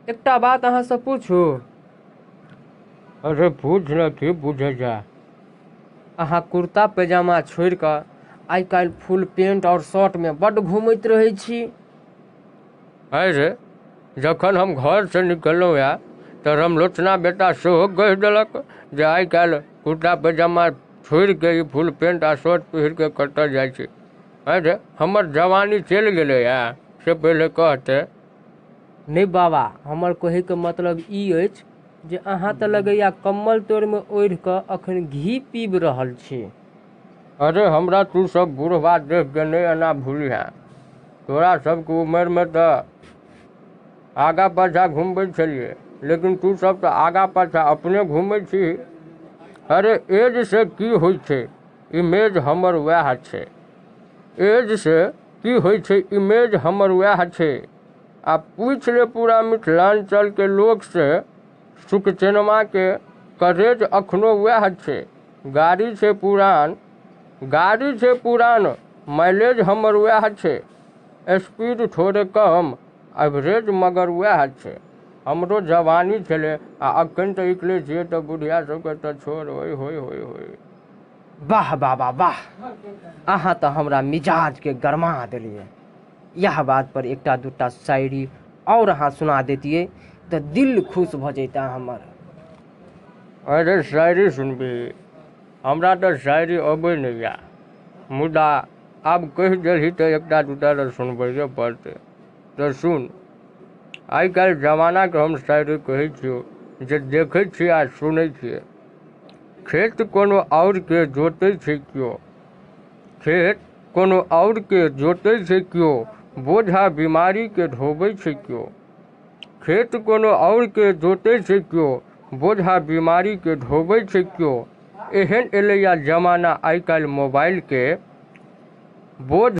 एकटा बात अहाँसँ पूछू? अरे पूछ न, की पूछे जा। अहाँ कुर्ता पैजामा छोड़ि कऽ आइ काल्हि फुल पेंट आओर शर्टमे बड्ड घूमैत रहै छी। अरे जखन हम घरसँ निकललहुँ या तऽ रामलोचना बेटा सेहो कहि देलक जे आइ काल्हि कुर्ता पैजामा छोड़िके ई फुल पेंट आ शर्ट पहिरके कतऽ जाइ छै। अरे हमर जवानी चलि गेलैए से पहिले कहतै। नहि बाबा, हमर कहैके मतलब ई अछि जे अहाँ तऽ लगैया कम्बल तोड़िमे ओढ़ि कऽ अखन घी पीबि रहल छी। अरे हमरा तू सब बुढ़बा देखके नहि एना भूलिहे। तोरा सबके उमरमे तऽ आगा पाछा घुमबै छलियै, लेकिन तू सब तऽ आगा पाछा अपने घुमै छी। अरे एज से की होइ छै, इमेज हमर वएह छै। एज से की होइ छै, इमेज हमर वएह छै। आ पूछि ले पूरा मिथिलाञ्चलके लोकसँ, सुखचेनमाके करेज अखनो वएह छै। गाड़ी छै पुरान, गाड़ी छै पुरान, माइलेज हमर वएह छै। स्पीड थोड़े कम, एवरेज मगर वएह छै। हमरो जवानी छलै आ अखन तऽ निकलै छियै तऽ बुढ़िया सबके तऽ छोड़, होइ होइ होइ होइ। वाह बाबा वाह, अहाँ तऽ हमरा मिजाजके गरमा देलियै। इएह बात पर एकटा दूटा शायरी आओर अहाँ सुना दैतियै तऽ दिल खुश भऽ जैता हमर। अरे शायरी सुनबी? हमरा तऽ शायरी अबै नहि यऽ, मुदा आब कहि देलही तऽ एकटा दूटा तऽ सुनबैए पड़तै। तऽ सुन, आइ काल्हि जमानाके हम शायरी कहै छियौ जे देखै छियै आ सुनै छियै। खेत कोनो आओरके जोतै छै केओ, खेत कोनो आओरके जोतै छै केओ, बोझा बीमारीके ढोबै छै केओ। खेत कोनो आओरके जोतै छै केओ, बोझा बीमारीके ढोबै छै केओ। एहन एलैया जमाना आइ काल्हि मोबाइलके, बोझ